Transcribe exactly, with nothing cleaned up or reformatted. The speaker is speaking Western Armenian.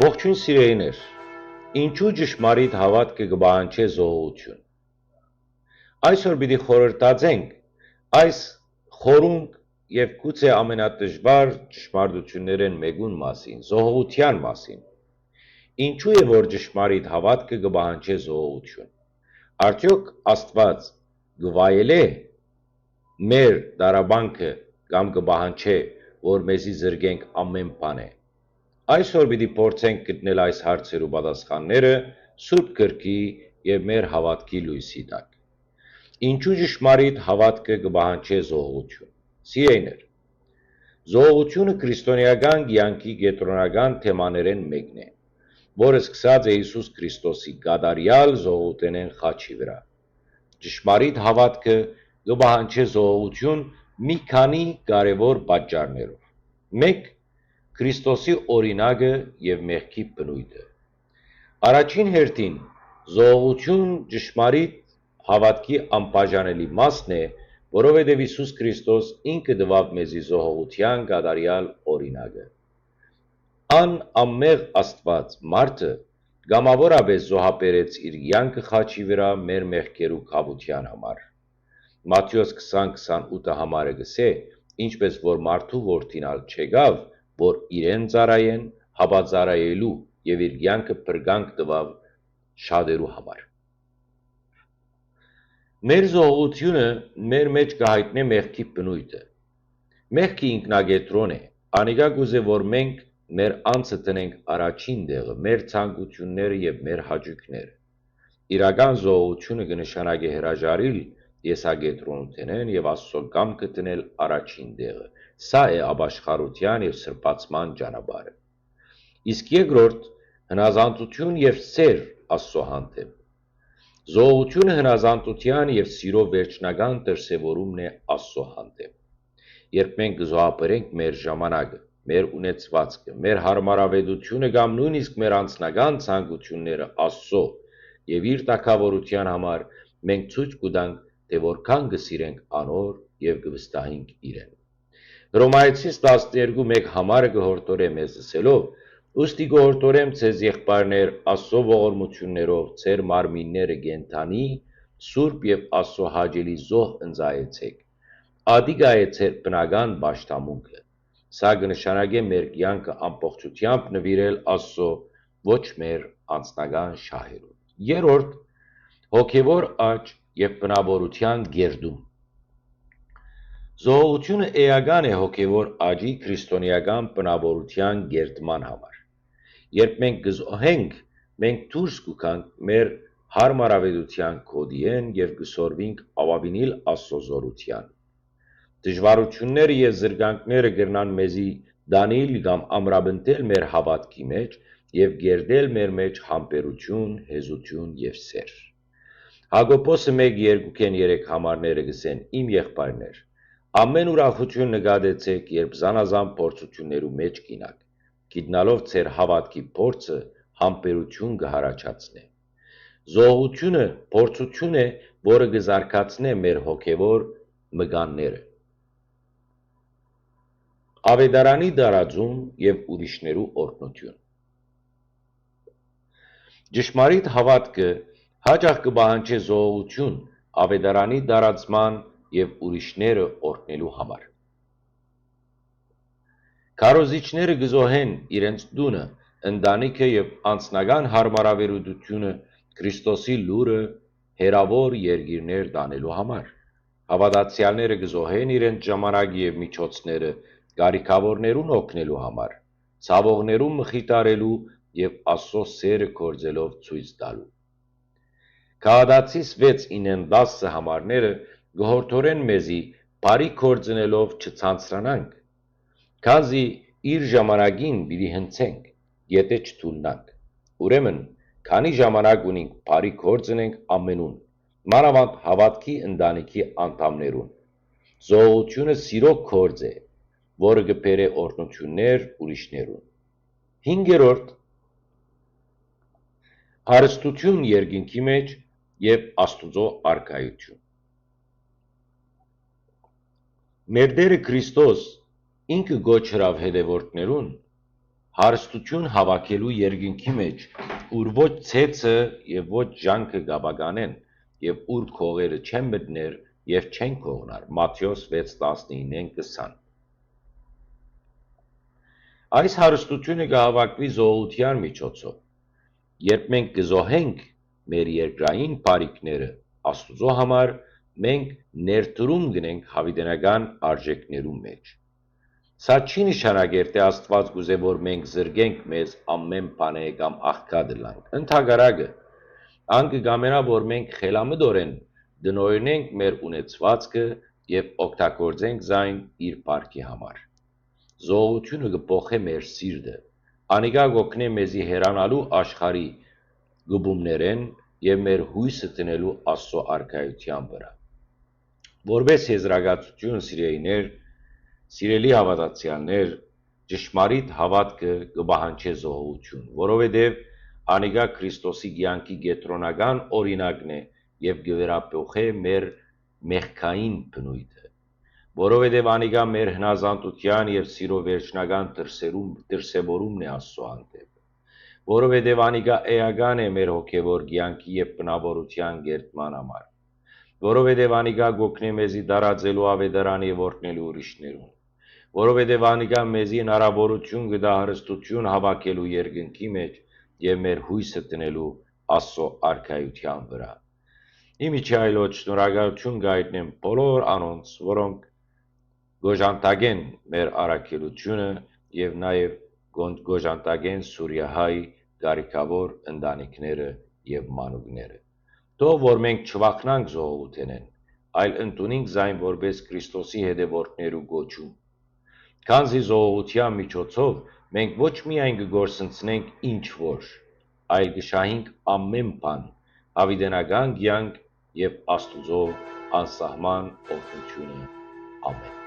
Ողջոյն, սիրելիներ։ Ինչո՞ւ ճշմարիտ հաւատքը կը պահանջէ զոհողութիւն։ Այսօր պիտի խորհրդածենք այս խորունկ եւ գուցե ամենադժուար ճշմարտութիւններէն մէկուն մասին, զոհողութեան մասին։ Ինչո՞ւ է, որ ճշմարիտ հաւատքը կը պահանջէ զոհողութիւն։ Արդեօք Աստուած կը վայելէ մեր տառապանքը կամ կը պահանջէ, որ մեզի զրկենք ամէն բանէ։ Այսօր պիտի փորձենք գտնել այս հարցերու պատասխանները Սուրբ Գրքի եւ մեր հաւատքի լոյսի տակ։ Ինչու ճշմարիտ հաւատքը կը պահանջէ զոհողութիւն։ Սիրելիներ, զոհողութիւնը քրիստոնէական կեանքի կեդրոնական թեմաներէն մէկն է, որ սկսած է Յիսուս Քրիստոսի կատարեալ զոհողութենէն խաչի վրայ։ Ճշմարիտ հաւատքը կը պահանջէ զոհողութիւն մի քանի կարեւոր պատճառներով։ Մէկ, Քրիստոսի օրինակը եւ մեղքի բնոյթը։ Առաջին հերթին, զոհողութիւն ճշմարիտ հաւատքի անբաժանելի մասն է, որովհետեւ Յիսուս Քրիստոս ինքը տուաւ մեզի զոհողութեան կատարեալ օրինակը։ Ան անմեղ Աստուած, մարդը, կամաւորապէս զոհաբերեց իր կեանքը խաչի վրայ մեր մեղքերու քաւութեան համար։ Մատթէոս քսան քսանութը համարը կ'ըսէ, ինչպէս որ մարդու որդին ալ չեկաւ, որ իրեն ծառայեն, հապա ծառայելու, եւ իր կեանքը փրկանք տուաւ շատերու համար։ Մեր զոհողութիւնը մեր մէջ կը յայտնէ մեղքի բնոյթը։ Մեղքը ինքնակեդրոն է, անիկա կ'ուզէ, որ մենք մեր անձը դնենք առաջին տեղը, մեր ցանկութիւնները եւ մեր հաճոյքները։ Իրական զոհողութիւնը կը նշանակէ հրաժարիլ եսակեդրոնութենէն եւ Աստուծոյ կամքը դնել առաջին տեղը։ Սա է ապաշխարութեան եւ սրբացման ճանապարհը։ Իսկ երկրորդ, հնազանդութիւն եւ սէր Աստուծոյ հանդէպ։ Զոհողութիւնը հնազանդութեան եւ սիրոյ վերջնական դրսեւորումն է Աստուծոյ հանդէպ։ Երբ մենք կը զոհաբերենք մեր ժամանակը, մեր ունեցուածքը, մեր յարմարաւէտութիւնը կամ նոյնիսկ մեր անձնական ցանկութիւնները Աստուծոյ եւ իր թագաւորութեան համար, մենք ցոյց կու տանք, թէ որքան կը սիրենք անոր եւ կը վստահենք իրեն։ Հռոմայեցիս տասներկու մէկ համարը կը յորդորէ մեզ ըսելով. «Ուստի կը յորդորեմ ձեզ, եղբայրներ, Աստուծոյ ողորմութիւններով ձեր մարմինները կենդանի, սուրբ եւ Աստուծոյ հաճելի զոհ ընծայեցէք։ Ատիկա է ձեր բնական պաշտամունքը»։ Սա կը նշանակէ մեր կեանքը ամբողջութեամբ նուիրել Աստուծոյ, ոչ մեր անձնական շահերուն։ Երրորդ, հոգեւոր աճ եւ բնաւորութեան կերտում։ Զոհողութիւնը էական է հոգեւոր աճի քրիստոնէական բնաւորութեան կերտման համար։ Երբ մենք կը զոհենք, մենք դուրս կու գանք մեր յարմարաւէտութեան գօտիէն եւ կը սորվինք ապաւինիլ Աստուծոյ զօրութեան։ Դժուարութիւնները եւ զրկանքները կրնան մեզի տանիլ կամ ամրապնդել մեր հաւատքի մէջ եւ կերտել մեր մէջ համբերութիւն, հեզութիւն եւ սէր։ Յակոբոսը մէկ երկուքէն երեք համարները կ'ըսեն. «Իմ եղբայրներ, ամէն ուրախութիւն նկատեցէք, երբ զանազան փորձութիւններու մէջ կ'իյնաք, գիտնալով ձեր հաւատքի փորձը համբերութիւն կը յառաջացնէ»։ Զոհողութիւնը փորձութիւն է, որը կը զարգացնէ մեր հոգեւոր մկանները։ Աւետարանի տարածում եւ ուրիշներու օրհնութիւն։ Ճշմարիտ հաւատքը յաճախ կը պահանջէ զոհողութիւն Աւետարանի տարածման եւ ուրիշները օրհնելու համար։ Քարոզիչները կը զոհեն իրենց տունը, ընտանիքը եւ անձնական յարմարաւերութիւնը Քրիստոսի լուրը հեռաւոր երկիրներ տանելու համար։ Հաւատացեալները կը զոհեն իրենց ժամանակը եւ միջոցները կարիքաւորներուն օգնելու համար, ցաւողներուն մխիթարելու եւ Աստուծոյ սէրը գործելով ցոյց տալու։ Գաղատացիս վեց, իննէն տասը համարները կը յորդորեն մեզի բարի գործ ընելով չցանցրանանք, քանզի իր ժամանակին պիտի հնցենք, եթէ չթուլնանք։ Ուրեմն, քանի ժամանակ ունինք, բարի գործ ընենք ամենուն, մանաւանդ հաւատքի ընտանիքի անդամներուն։ Զոհողութիւնը սիրոյ գործ է, որը կը բերէ օրհնութիւններ ուրիշներուն։ Հինգերորդ, հարստութիւն երկինքի մէջ եւ Աստուծոյ արքայութիւն։ Մեր Տէրը Քրիստոս ինքը կոչ ըրաւ հետեւորդներուն Հարստութիւն հաւաքելու երկնքի մէջ, ուր ոչ ցեցը եւ ոչ ժանքը կ'ապականեն, եւ ուր քողերը չեն մտներ եւ չեն քողնար։ Մատթէոս վեց տասնիննէն քսան։ Այս հարստութիւնը կը հաւաքուի զոհութեան միջոցով։ Երբ մենք կը զոհենք մեր երկրային բարիքները Աստուծոյ համար, մենք ներդրում կ'ընենք յաւիտենական արժէքներու մէջ։ Սա չի նշանակեր թէ Աստուած կ'ուզէ որ մենք զրկենք մեզ ամէն բանէ կամ աղքատ ըլլանք։ Ընդհակառակը, ան կը կամենայ որ մենք խելամտօրէն տնօրինենք մեր ունեցուածքը եւ օգտագործենք զայն իր փառքի համար։ Զոհութիւնը կը փոխէ մեր սիրտը։ Անիկա կ'օգնէ մեզի հեռանալու աշխարհի գուբումներէն եւ մեր յոյսը դնելու Աստուծոյ արքայութեան վրայ։ Որպէս եզրակացութիւն, սիրելիներ, սիրելի հաւատացեալներ, ճշմարիտ հաւատքը կը պահանջէ զոհութիւն, որովհետեւ անիկա Քրիստոսի կեանքի կեդրոնական օրինակն է եւ կը վերափոխէ մեր մեղքային բնոյթը, որովհետեւ անիկա մեր հնազանդութեան եւ սիրո վերջնական դրսերում-, դրսեւորումն է Աստուծոյ հանդէպ, որովհետեւ անիկա էական է մեր հոգեւոր կեանքի եւ բնաւորութեան կերտման համար, որովհետեւ անիկա կ'օգնէ մեզի տարածելու աւետարանը եւ օրհնելու ուրիշներուն, որովհետեւ անիկա մեզի հնարաւորութիւն կը տայ հարստութիւն հաւաքելու երկնքի մէջ եւ մեր յոյսը դնելու Աստուծոյ արքայութեան վրայ։ Ի միջի այլոց շնորհակալութիւն կ'այտնեմ բոլոր անոնց, որոնք կ'օժանդակեն մեր առաքելութիւնը եւ նաեւ կ'օ-, կ'օժանդակեն սուրիահայ կարիքաւոր ընտանիքները եւ մանուկները։ Թող որ մենք չվախնանք զոհութենէն, այլ ընդունինք զայն որպէս Քրիստոսի հետեւորդներու կոչում։ Քանզի զոհութեան միջոցով մենք ոչ միայն կը կորսնցնենք ինչ որ, այլ կը շահինք ամէն բան, յաւիտենական կեանք եւ Աստուծոյ անսահման օրհնութիւնը։ Ամէն։